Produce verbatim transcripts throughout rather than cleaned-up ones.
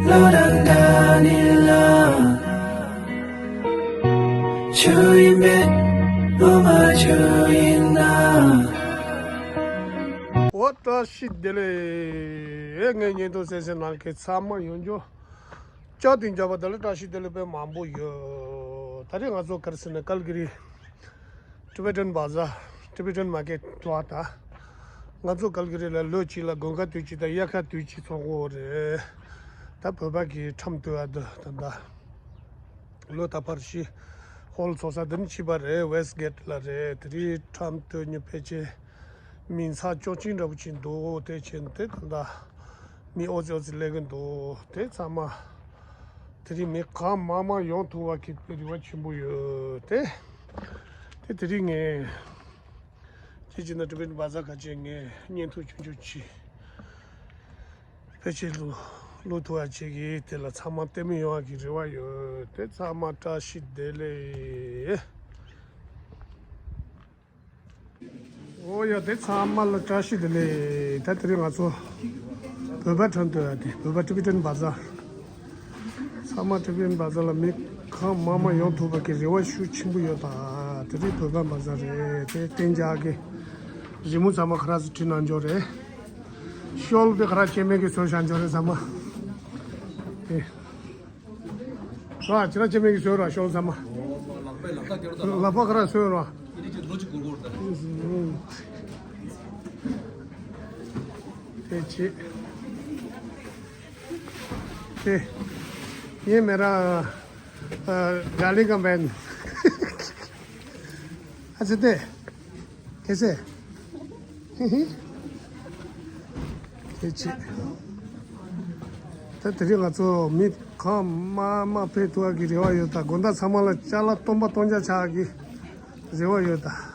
བློ་དང་འདྲ་ནི་ལ། ཆུ་ཡིན་མེད་བློ་མ་ཆུ་ཡིན་ན། འོ་བཀྲ་ཤིས་བདེ་ལེགས། ངའི་བརྙན་ཐུང་གསན་གཟིགས་གནང་མཁན་ཚང་མ་ཡོངས་རྫོགས་བཀྲ་ཤིས་བདེ་ལེགས་དཔེ་མང་པོ་ཡོད། ད་རེས་ང་ཚོ་ག་རེ་ཟེར་ན་ཀལ་གི་རི། Tibetan Bazaar, Tibetan Market དུ་བ་ད། ང་ཚོ་ཀལ་གི་རི་ལ་ལོ་གཅིག་ལ་དགུན་ཁ་དུས་གཅིག་དང་དབྱར་ཁ་དུས་གཅིག་ཚོགས་ཀྱི་ཡོད་རེད། ད་བོད་པ་གི་ཁྲོམ་དུ་བ་འདི་ད་ད། ལོ་ད་བར་ཞི་ཧོལ་ཚོགས་ས་འདི་ནི་ཕྱི་པ་རེད། Westgate ལ་རེད། དེ་རིང་ཁྲོམ་དུ་ཉི་ཕལ་ཆེར་མི་ཚ་ཅོག་ཅིང་འདྲ་པོ་ཅིག་འདུག་དེ་ཕྱིན་དེ་ད་ད་མི་ཨོ་ཙི་ཨོ་ཙི་སླེབས་ཀྱི་འདུག་དེ་ཚང་མ། དེ་རིང་མི་གང་མང་མང་ཡོང་ཐུབ་པ་གི་དཔེ་རེ་བ་ཆེན་པོ་ཡོད་དེ། དེ་དེ་རིང་ངས་ཁྱེད་ཀྱི་ན་Tibetan Bazaar ཁ་ཆེ་ངས་བརྙན་ཐུང་ཆུང་ཆུང་ཅིག་ཕལ་ཆེར་བླུག་བླུག་ཐུབ་པ་བྱེད་ཀྱི་དེ་ལ་ཚང་མ་ལྟད་མོ་ཡོང་བ་གི་རེ་བ་ཡོད་དེ། ཚང་མ་བཀྲ་ཤིས་བདེ་ལེགས། ཨོ་ཡ། དེ་ཚང་མ་ལ་བཀྲ་ཤིས་བདེ་ལེགས། ད་དེ་རིང་ང་ཚོ་བོད་པ་ཁྲོམ་དུ་ཡ་དེ་བོད་པ་Tibetan Bazaar། ཚང་མ་Tibetan Bazaar ལ་མི་གང་མང་མང་ཡོང་ཐུབ་པ་གི་རེ་བ་ཤུགས་ཆེན་པོ་ཡོད་ད། དེ་རིང་བོད་པ་Bazaar རེད་དེ། གཏན་འཇགས་ཀྱི་རི་མོ་ཚང་མ་ཁ་ར་སུ་བྲིས་གནང་འཇོག་རེད། ཤོལ་པའི་ཁ་ར་སྐྱེ་དམན་གྱི་སོན་བཞག་འཇོག་རེད་ཚང་མ། ཨེ། ར་ཅི་ར་ཅི་མེད་ཀྱི་བཟོས་ར་ཤོང་ཚང་མ། ལག་པས་ལག་ཐག་སྐྱོར་དང་། ལག་པ་ག་ར་བཟོས་ར། ཨི་རི་ཅི་ལོ་ཅི་གོར་གོར་དང་། དེ་ཅི། དེ། ཡེ་མེ་ར། ཨ། ཌར་ལིང་ཀམ་པེན། ཨ་ཙི་དེ། ཁེ་སེ། ཧི་ཧི། དེ་ཅི། ད་དེ་རིང་ང་ཚོ་མི་གང་མང་མང་ཕེབས་ཐུབ་པ་གི་རེ་བ་ཡོད་ད། དགོང་དག་ཚང་མ་ལ་ཅ་ལག་སྟོང་པ་སྟོང་རྐྱང་ཆགས་ཀྱི་རེ་བ་ཡོད་ད།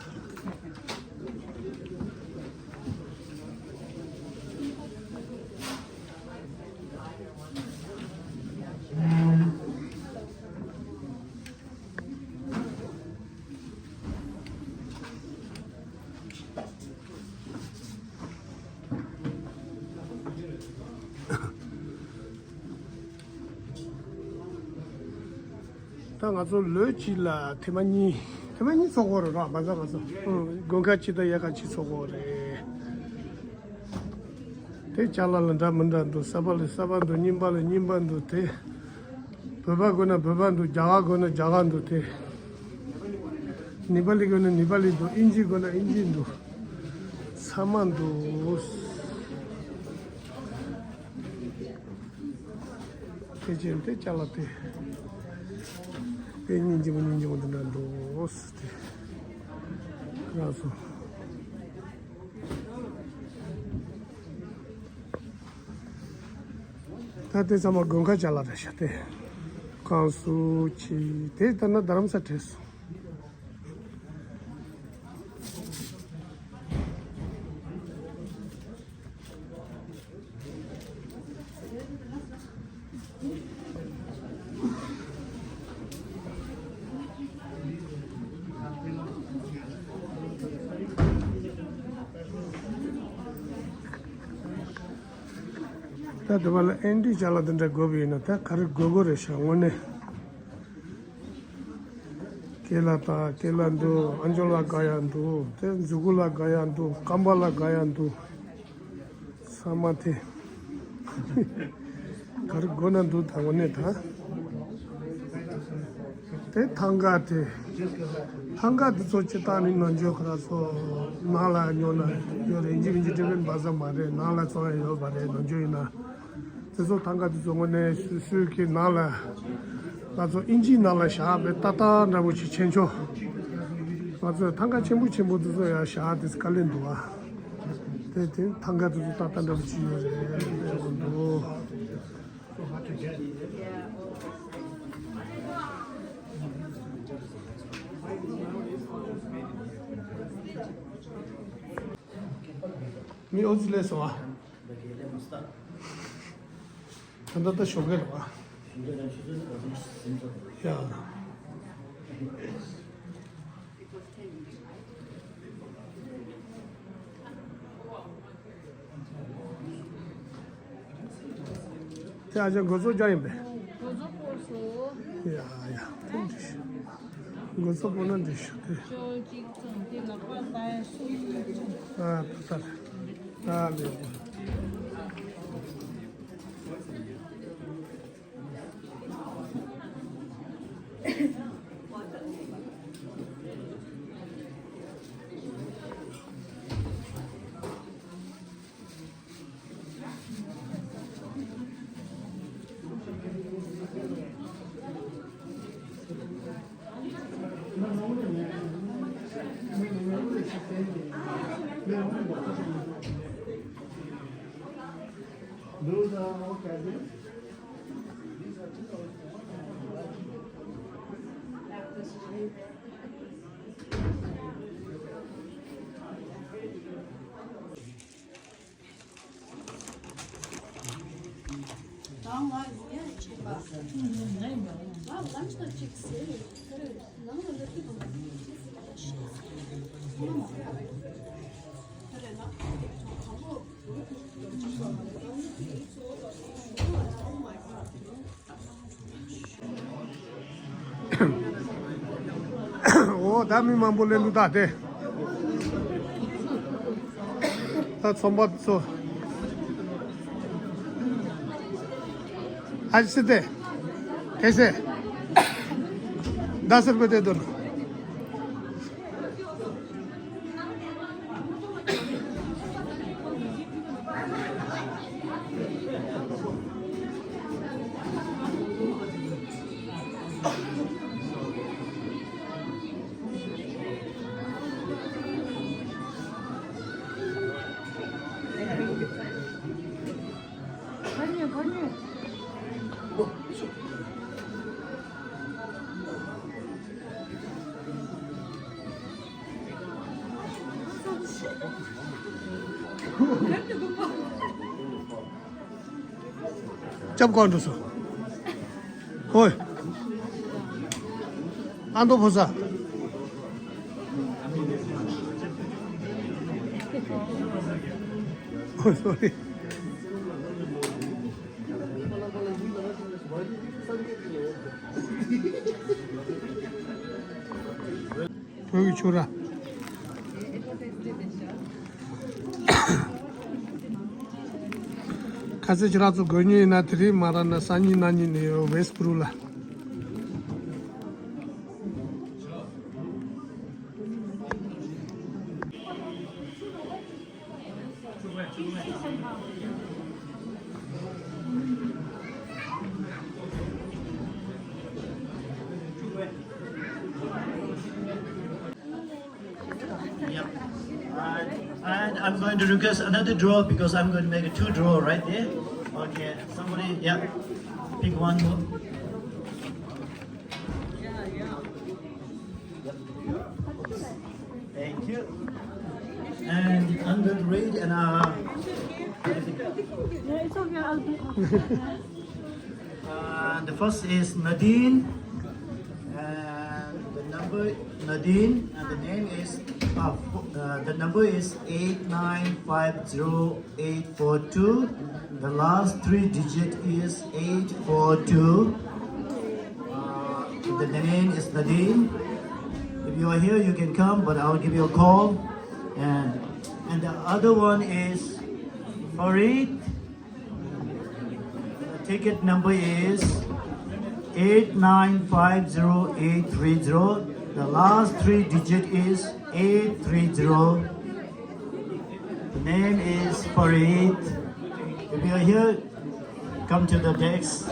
ད་ང་ཚོ་ལོ་གཅིག་ལ་ཐེངས་མ་གཉིས། ཐེངས་མ་གཉིས་ཚོགས་ཀྱི་ཡོད་རེད་ར། མ་ཚོགས་ང་ཚོ། ཨང་། དགུན་ཁ་གཅིག་དང་དབྱར་ཁ་གཅིག་ཚོགས་ཀྱི་ཡོད་རེད། དེ་ཅ་ལག་ལ་འདྲ་མི་འདྲ་འདུག་གསར་པ་ལ་གསར་པ་འདུག་རྙིང་པ་ལ་རྙིང་པ་འདུག་དེ། བོད་པ་དགོས་ན་བོད་པ་འདུག་རྒྱ་གར་དགོས་ན་རྒྱ་གར་འདུག་དེ། ནེ་པ་ལི་དགོས་ན་ནེ་པ་ལི་འདུག་ཨིན་ཇི་དགོས་ན་ཨིན་ཇི་འདུག་ཚང་མ་འདུག་དེ་བྱས་དེ་ཅ་ལག་དེ། དེ་སྙིང་རྗེ་མོ་སྙིང་རྗེ་མོ་འདི་འདྲ་འདུག་དེ། རག་སོང་། ད་དེ་ཚང་མ་དགུན་ཁ་ཅ་ལག་རེད་ཤག་དེ། ཁང་སུ་ཆི་དེ་ལྟ་ན་རྡ་རམ་ས་བྲེལ་སོང་། ད་དེ་བ་ལ་ཨེན་ཏི་ཅ་ལག་དེ་འདྲ་དགོས་པ་ཡིན་ན་ད་ག་རེ་དགོས་དགོས་རེད་ཤག་དངོས་གནས། སྐེ་ལ་དང་སྐེ་ལ་འདུག་ཨ་མཆོག་ལ་དགའ་ཡག་འདུག་དེ་མཛུ་གུ་ལ་དགའ་ཡག་འདུག་རྐང་པ་ལ་དགའ་ཡག་འདུག་ཚང་མ་དེ། ག་རེ་དགོས་ན་འདུག་ད་དངོས་གནས་ད། དེ་ཐང་ག་དེ། ཐང་ག་དེ་ཚོ་སྤྱིར་བཏང་ནི་ནང་ཆོས་ཁོ་ར་ཚོ་ནང་ལ་ཉོ་ན་ཡོད་རེད། ཨིན་ཇི་ཨིན་ཇི་ཊི་བེ་ཊན་བ་ཟ་མ་རེད། ནང་ལ་བཙོང་ཡ་ཡོད་པ་རེད། ནང་ཆོས་ཡིན་ན། དེ་ཚོ་ཐང་ག་དེ་ཚོ་དངོས་གནས་སུ་སུའི་གི་ནང་ལ་ང་ཚོ་ཨིན་ཇིའི་ནང་ལ་བཞག་པའི་ཏག་ཏག་འདྲ་པོ་ཞིག་ཆེ་མཆོག་ང་ཚོས་ཐང་ག་ཆེན་པོ་ཆེན་པོ་དེ་ཚོ་ཡང་བཞག་དེ་དཀའ་ལས་འདུག་ཨ། དེ་དེ་ཐང་ག་དེ་ཚོ་ཏག་ཏག་འདྲ་པོ་ཞིག་ཡོད་རེད་དེ་འདུག་མི་ཨོ་ཙི་ལས་སོང་ཨ། ད་ལྟ་ད་ཞོགས་ཀས་རེད་བ། ཡ། ཡ་ཅག་འགོ་ཚོགས་རྒྱག་ཡིན་པས། འགོ་ཚོགས་སྤོར་སོ། ཡ་ཡ་དེ་འགྲིག་ཤག་འགོ་ཚོགས་སྤོར་ན་འགྲིག་ཤག་དེ། ཅོ་གཅིག་ཙམ་དེ་ལག་པ་ལྟ་ཡ་སུ་ཡིན་ཅུང་། ཨ་ད་ད་ད་ལེ། Those are all cabins. འོ་ད་མི་མང་པོ་སླེབས་འདུག་ད་དེ། ད་ཚོང་པ་ཚོ། ཨ་ཅི་སི་ཏེ། ཁེ་སེ། ད་སེར་པོ་དེ་དོན། སྐྱབས་སྐོར་འགྲོ་སོང་། ཧོꯏ། ཨ་མདོ་ཕོ་གསར། ཧོ་སོ་རི། བོད་ཀྱི་ཆོས་ར། ཁ་ཚིག་ཅི་རག་ཚོ་དགོས་ཉེན་ཡིན་ན་དེ་རིང་མ་རག་ན་སང་ཉིན་གནངས་ཉིན་ནས་ཡོད་ཝེ་སི་པུ་རུ་ལ། Yeah. And, and I'm going to request another draw because I'm going to make a two draw right there. Okay, somebody, yeah, pick one more. Thank you. And I'm going to read and uh, Yeah, it's okay. I'll do it. Uh, the first is Nadine, and the number Nadine, and the name is uh, fo- uh, the number is eight nine five zero eight four two. The last three digit is eight four two. Uh, the name is Nadine. If you are here, you can come, but I'll give you a call. And and the other one is Farid. Ticket number is eight nine five zero eight three zero. The last three digit is eight three zero. The name is Farid. If you are here, come to the desk.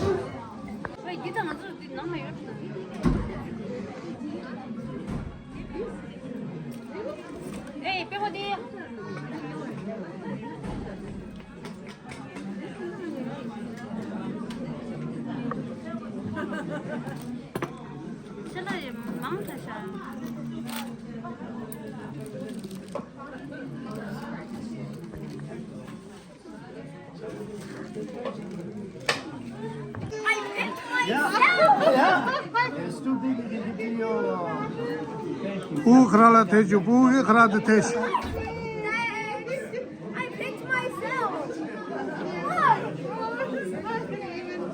I picked myself. It's too big in the video. Thank you. Who ཁ་ར་ལ་ཐེ་ཆུ་བུ་གི་ཁ་ར་དེ་ཐེ་ཆུ། I picked myself. Look.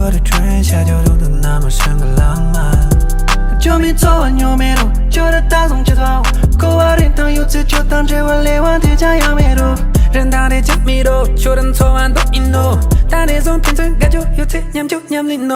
འཁོར་བའི་ཁྲོད་ཤར་རྒྱུ་རུ་དུ་ན་མ་ཤོང་གི་ལང་མ། ཁྱོད་མི་འཚོ་བ་ཉོ་མེད་རུ་ཁྱོད་ར་ད་སོང་ཆེ་ཐོག་འཁོར་བ་རིན་ཐང་ཡོད་ཚེ་ཁྱོད་དང་འབྲེལ་བ་ལས་བ་དེ་ཅང་ཡང་མེད་རུ། རིན་ཐང་རེ་ཅང་མེད་རུ་ཁྱོད་ར་འཚོ་བ་འདུག་ཡིན་ནོ། ད་ནས་བཟུང་ཕན་ཚུན་དགའ་རྒྱུ་ཡོད་ཚེ་མཉམ་རྒྱུ་མཉམ་ལེན་ནོ།